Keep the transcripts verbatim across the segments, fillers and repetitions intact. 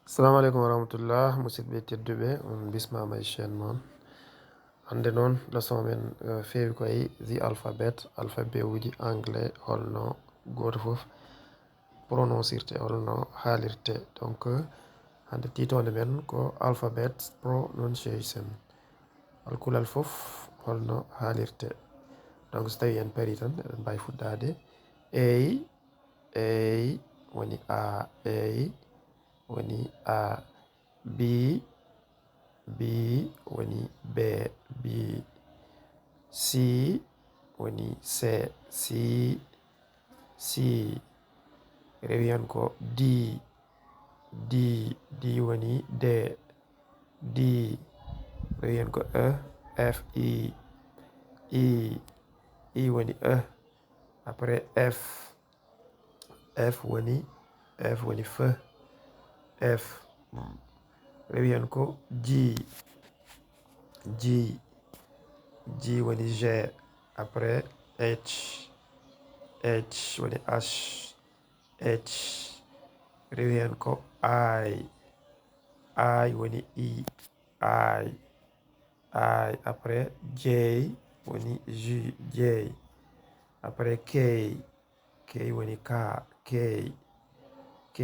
Assalamu aleykum wa rahmatullah, musidɓe tedduɓe, on bismama e chaîne mon. Hannde noon, leçon men, eh, feewi ko e the alphabet, alphabet uji anglais, holno gooto fof prononcirte, holno haalirte. Donc, eh, hannde tiitonde men ko alphabet pronunciation. Alkulal fof holno haalirte. Donc, so tawi en pari tan, eɗen mbaawi fuɗɗaade. A, A woni A, A woni A. B, B woni B, B. C woni C, C, C. Rewi hen ko D, D, D woni D, D. Rewi hen ko E, F, E, E, E woni E. Après F, F woni, F woni F, F. Rewi hen ko G, G, G woni G. Après H, H woni H, H. Rewi hen ko I, I woni E, I, I. Après J woni J, J. Après K, K woni K, K, K.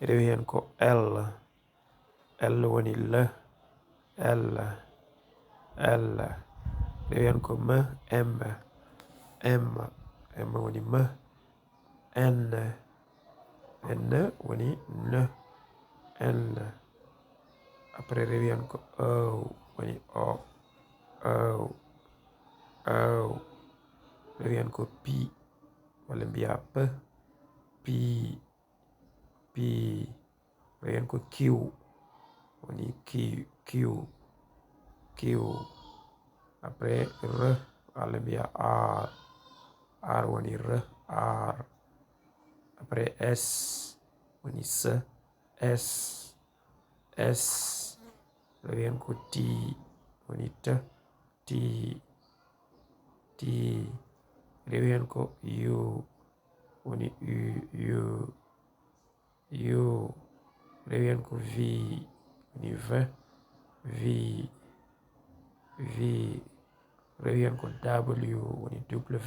Rewi hen ko L, L woni L, L, L. Rewi hen ko M, M, M, M woni M. N, N woni N, N. Après rewi hen ko O, woni O, O, O. Rewi hen ko P, walla mbiya P, P, P. Rewi hen ko Q, woni Q, Q, Q. Après R, walla mbiya R, R woni R, R. Après S woni S, S, S. Rewi hen ko T, woni T, T, T. Rewi hen ko U, woni U, U, U. Rewi hen ko V, woni V, V, V. Rewi hen ko W, woni W,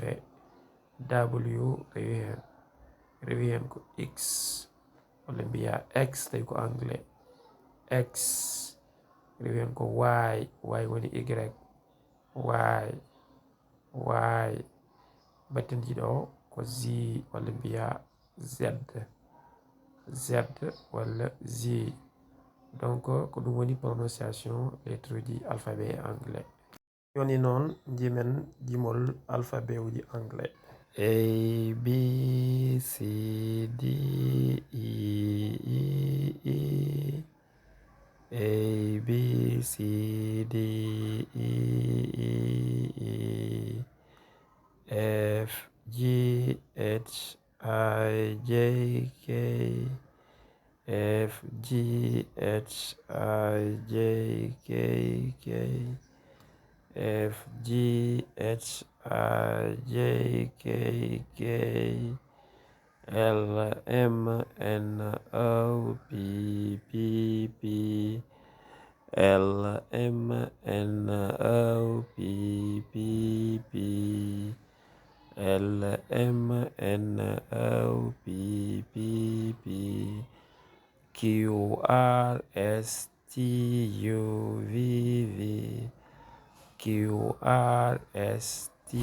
W. Rewi hen, rewi hen ko X, walla mbiya X, tawi ko anglais, X. Rewi hen ko Y, Y woni Y, Y, Y. Batten ɗiɗo ko Z, walla mbiya Z, Z walla Z. Donc, ko ɗum woni prononciation lettre uji alphabet anglais. Jooni noon, njimen jimol alphabet uji anglais. A, B, C, D, E, E, E. A, B, C, D, E, E, E. F, G, H, I, J, K. F, G, H, I, J, K, K. F, G, H, I, J, K, K. L, M, N, O, P, P, P. L, M, N, O, P, P, P. L, M, N, O, P, P, P. Q, R, S, T, U, V, V. Q, R, S, T,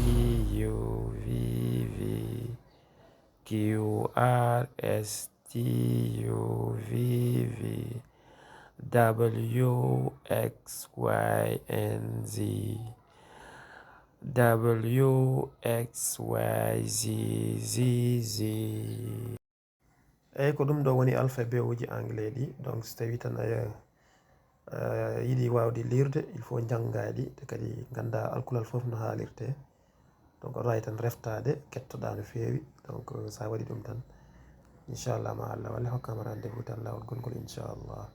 U, V, V. Q, R, S, T, U, V, V. W, X, Y, and Z. W, X, Y, Z, Z, Z. Eyyi, ko ɗum ɗo woni alphabet uji anglais ɗi. Donc, so tawi tan a, a yiɗi waawde lirde, il faut njanngaa ɗi, te kadi nganndaa alkulal fof no haalirte. Donc, aɗa waawi tan reftaade, kettoɗaa no feewi. Donc, so a waɗi ɗum tan, inchallah, ma Allah walle, hokkama rendez-vous tan laawol gongol, inchallah.